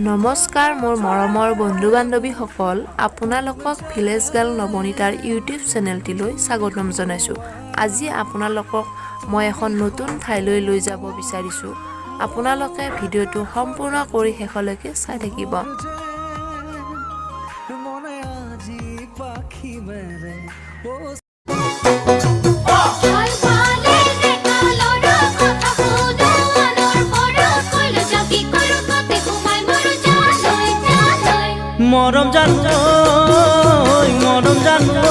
নমস্কাৰ মোৰ মৰমৰ বন্ধু বান্ধৱীসকল, আপোনালোকক ভিলেজ গাৰ্ল নৱনীতাৰ ইউটিউব চেনেলটিলৈ স্বাগতম জনাইছোঁ। আজি আপোনালোকক মই এখন নতুন ঠাইলৈ লৈ যাব বিচাৰিছোঁ। আপোনালোকে ভিডিঅ'টো সম্পূৰ্ণ কৰি শেষলৈকে চাই থাকিব। মনে আজি পাখি মেলে ও। পালে ডেকা ল'ৰা, কথা শুনো আনৰ পৰা, কলৈ যাবি কতে সোমাই মোৰ জালৈ জালৈ। মৰম জানো, মৰম জানো।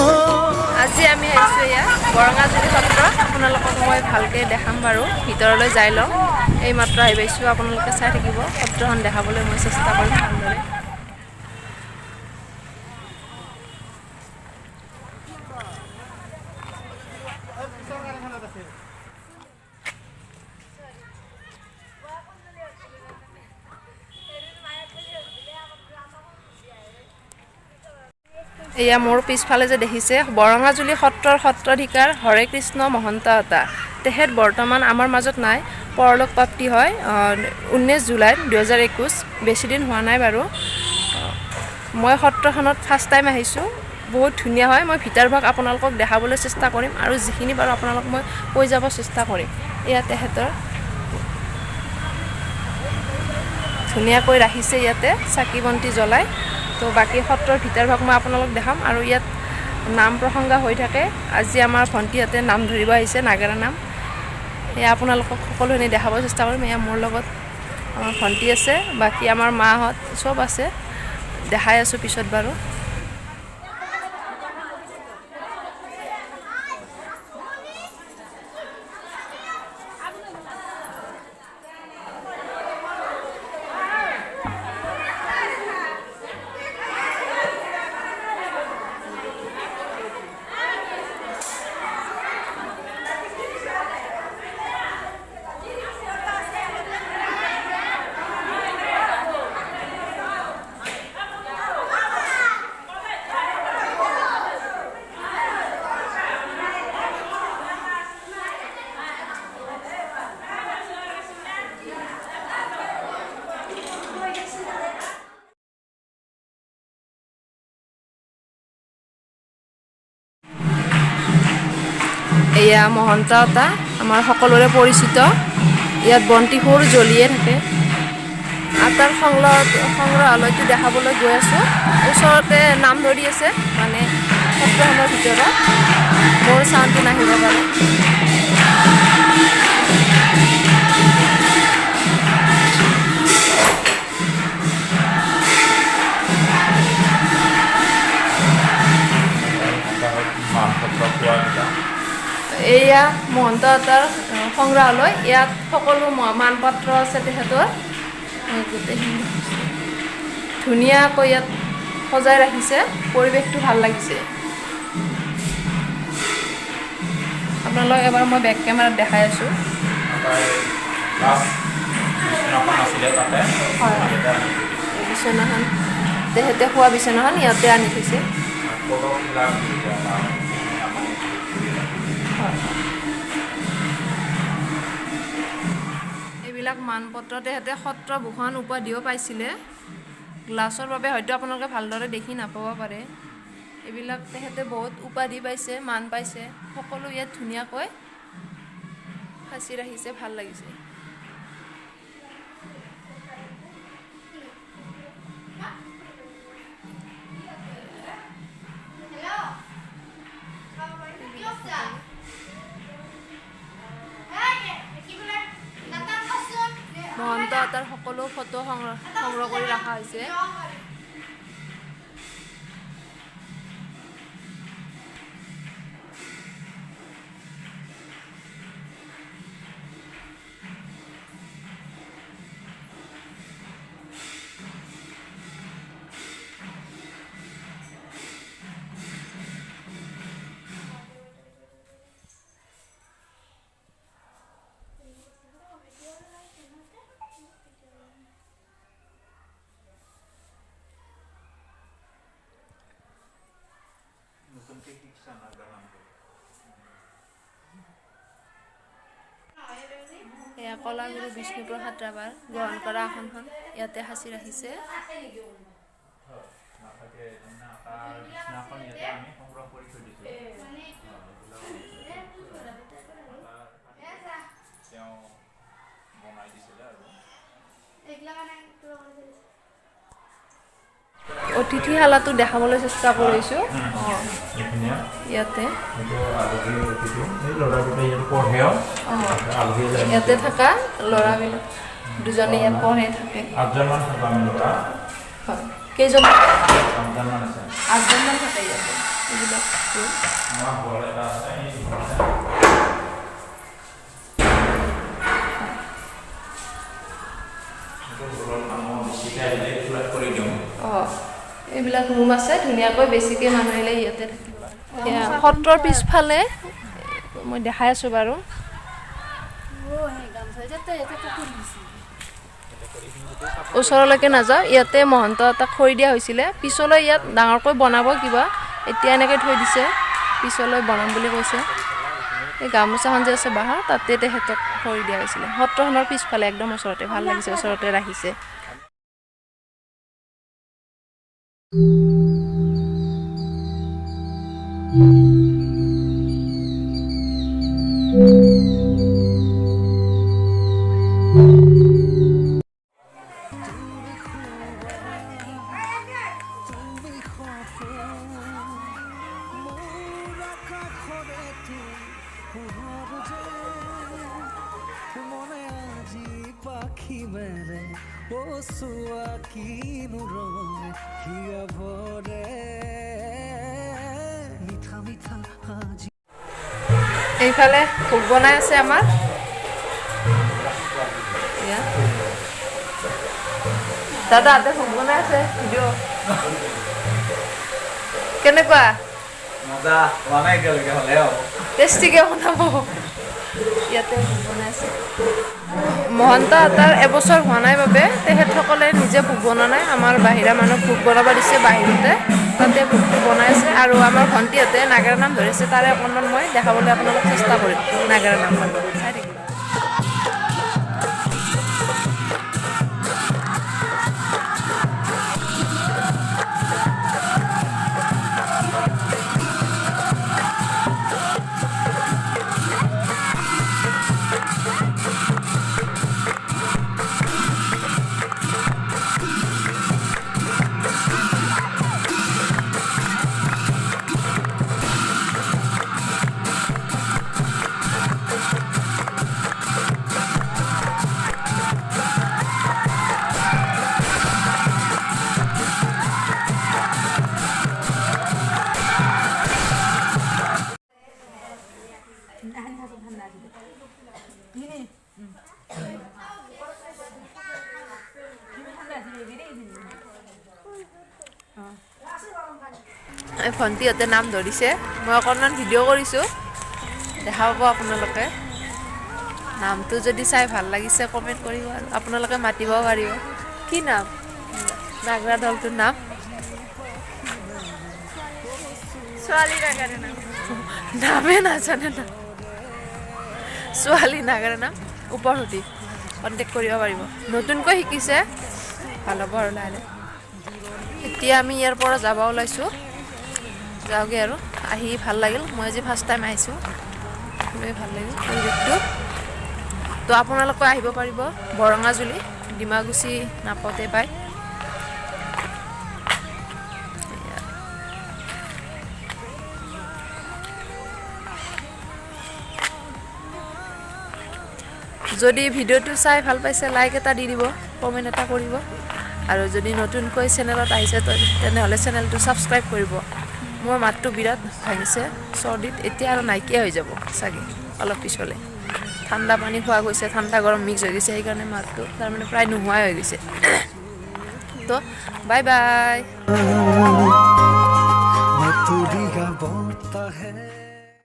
আজি আমি আহিছোঁ এয়া বৰঙাজুলি সত্ৰ। আপোনালোকক মই ভালকৈ দেখাম বাৰু, ভিতৰলৈ যাই লওঁ। এইমাত্ৰ আহি পাইছোঁ, আপোনালোকে চাই থাকিব। সত্ৰখন দেখাবলৈ মই চেষ্টা কৰিম ভালদৰে। এয়া মোৰ পিছফালে যে দেখিছে, বৰঙাজুলি সত্ৰৰ সত্ৰাধিকাৰ হৰে কৃষ্ণ মহন্ত এটা। তেখেত বৰ্তমান আমাৰ মাজত নাই, পৰলোক প্ৰাপ্তি হয় 19 জুলাইত 2021, বেছিদিন হোৱা নাই বাৰু। মই সত্ৰখনত ফাৰ্ষ্ট টাইম আহিছোঁ। বহুত ধুনীয়া হয়। মই ভিতৰ ভাগ আপোনালোকক দেখাবলৈ চেষ্টা কৰিম আৰু যিখিনি পাৰোঁ আপোনালোকক মই কৈ যাব চেষ্টা কৰিম। এয়া তেখেতৰ ধুনীয়াকৈ ৰাখিছে ইয়াতে চাকি বন্তি জ্বলাই। তো বাকী সত্ৰৰ ভিতৰ ভাগ মই আপোনালোক দেখাম আৰু ইয়াত নাম প্ৰসংগ হৈ থাকে। আজি আমাৰ ভণ্টিহঁতে নাম ধৰিব আহিছে, নাগাৰা নাম। এয়া আপোনালোকক সকলোখিনি দেখাব চেষ্টা কৰিম। এয়া মোৰ লগত আমাৰ ভণ্টি আছে, বাকী আমাৰ মাহঁত চব আছে, দেখাই আছোঁ পিছত বাৰু। এয়া মহন্ত এটা আমাৰ সকলোৰে পৰিচিত। ইয়াত বন্তিবোৰ জ্বলিয়ে থাকে। আতাৰ সংগ্ৰহালয়টো দেখাবলৈ গৈ আছোঁ। ওচৰতে নাম ধৰি আছে, মানে সত্ৰখনৰ ভিতৰত। মোৰ চাউণ্ডটো নাহিব পাৰে। মানপত্ৰ পোৱাকেইটা। এয়া মহন্ত আতাৰ সংগ্ৰহালয়। ইয়াত সকলো মানপত্ৰ আছে তেখেতৰ। গোটেইখিনি ধুনীয়াকৈ ইয়াত সজাই ৰাখিছে। পৰিৱেশটো ভাল লাগিছে। আপোনালোক এবাৰ মই বেক কেমেৰাত দেখাই আছোঁ। তাৰ লাষ্ট বিচনাখন আছিলে তাতে। হয়। ইয়াতে আনি থৈ দিছে। এই বিচনাখন, তেখেতে শোৱা বিচনাখন ইয়াতে আনি থৈছে। ফটোবিলাক এতিয়া আমাৰ হয়, এইবিলাক মানপত্ৰ। তেখেতে সত্ৰভূষণ উপাধিও পাইছিলে। গ্লাছৰ বাবে হয়তো আপোনালোকে ভালদৰে দেখি নাপাব পাৰে। এইবিলাক তেখেতে বহুত উপাধি পাইছে, মান পাইছে। সকলো ইয়াত ধুনীয়াকৈ সাঁচি ৰাখিছে, ভাল লাগিছে। মহন্ত আতাৰ সকলো ফটো সংগ্ৰহ কৰি ৰখা হৈছে। নতুনকৈ শিকছা নাগাৰা নামটো। এয়া। এয়া কলাগুৰু বিষ্ণুপ্ৰসাদ ৰাভাৰ গ্ৰহণ কৰা আসনখন ইয়াতে সাঁচি ৰাখিছে। নাথাকে, তাৰ বিছনাখন ইয়াতে আমি সংগ্ৰহ কৰি থৈ দিছোঁ। তেওঁ বনাই দিছিলে আৰু অতিথিশালাটো দেখাবলৈ চেষ্টা কৰিছোঁ। এইখিনিয়ে। ইয়াতে এইটো আলহী অতিথি, এই ল'ৰাকেইটা ইয়াত পঢ়েও, আলহী যায়। ইয়াতে থকা ল'ৰাবিলাক দুজনে ইয়াত পঢ়ে থাকে। আঠজনমান থাকোঁ আমি ল'ৰা। হয়, কেইজন? আঠজনমান আছে। আঠজনমান থাকে ইয়াতে। এইবিলাক room। আমাৰ ঘৰ এটা আছে এই ঘৰতে। সেইটো ঘৰত মানুহ বেছিকৈ আহিলে ফ্লেট কৰি দিওঁ। অঁ, এইবিলাক ৰুম আছে ধুনীয়াকৈ, বেছিকৈ মানুহ আহিলে ইয়াতে থাকিব। এয়া সত্ৰৰ পিছফালে মই দেখাই আছোঁ বাৰু। ওচৰলৈকে নাযাওঁ। ইয়াতে মহন্ত এটাক খৰি দিয়া হৈছিলে। পিছলৈ ইয়াত ডাঙৰকৈ বনাব কিবা, এতিয়া এনেকৈ থৈ দিছে, পিছলৈ বনাম বুলি কৈছে। এই গামোচাখন যে আছে বাঁহৰ, তাতে তেখেতক খৰি দিয়া হৈছিলে। সত্ৰখনৰ পিছফালে একদম ওচৰতে, ভাল লাগিছে, ওচৰতে ৰাখিছে। তুমি সপোন মোৰ আকাশৰে পোহৰ যে মনে আজি পাখি মেলে, অ চোৱা কিনো ৰং হিয়া ভৰে মিঠা মিঠা আজি। এইফালে ভোগ বনাই আছে আমাৰ। এয়া। দাদা ভোগ বনাই আছে। ভিডিঅ' কেনেকুৱা? মজা হোৱা নাই এতিয়ালৈকে, হ'লে হ'ব। টেষ্টিকে বনাব। ইয়াতে ভোগ বনাই আছে। মহন্ত আতাৰ এবছৰ হোৱা নাই বাবে তেখেতসকলে নিজে ভোগ বনোৱা নাই, আমাৰ বাহিৰা মানুহক ভোগ বনাব দিছে বাহিৰতে, তাতে ভোগটো বনাই আছে। আৰু আমাৰ ভণ্টিহঁতে নাগাৰা নাম ধৰিছে, তাৰে অকণমান মই দেখাবলৈ আপোনালোক চেষ্টা কৰিম। নাগাৰা নাম চাই থাকিব। এই ভণ্টিহঁতে নাম ধৰিছে, মই অকণমান ভিডিঅ' কৰিছোঁ, দেখা পাব আপোনালোকে। নামটো যদি চাই ভাল লাগিছে কমেণ্ট কৰিব আৰু আপোনালোকে মাতিব পাৰিব। কি নাম নাগৰা দলটোৰ নাম? ছোৱালী নাগাৰা নাম। নামে নাজানে না। ছোৱালী নাগাৰা নাম ওপৰসুঁতি, কণ্টেক্ট কৰিব পাৰিব। নতুনকৈ শিকিছে, ভাল হ'ব আৰু লাহে লাহে। এতিয়া আমি ইয়াৰ পৰা যাব ওলাইছোঁ, যাওঁগৈ আৰু। আহি ভাল লাগিল, মই আজি ফাৰ্ষ্ট টাইম আহিছোঁ, খুবেই ভাল লাগিল পৰিৱেশটো। তো আপোনালোকে আহিব পাৰিব বৰঙাজুলি, ডিমাকুচি নাপাওঁতে পায়। যদি ভিডিঅ'টো চাই ভাল পাইছে লাইক এটা দি দিব, কমেণ্ট এটা কৰিব, আৰু যদি নতুনকৈ চেনেলত আহিছে তেনেহ'লে চেনেলটো ছাবস্ক্ৰাইব কৰিব। মোৰ মাতটো বিৰাট ভাঙিছে চৰ্দিত, এতিয়া আৰু নাইকিয়া হৈ যাব চাগে অলপ পিছলৈ। ঠাণ্ডা পানী খোৱা গৈছে, ঠাণ্ডা গৰম মিক্স হৈ গৈছে, সেইকাৰণে মাতটো তাৰমানে প্ৰায় নোহোৱাই হৈ গৈছে। তো বাই বাই। নতুৰীয়া বতাহে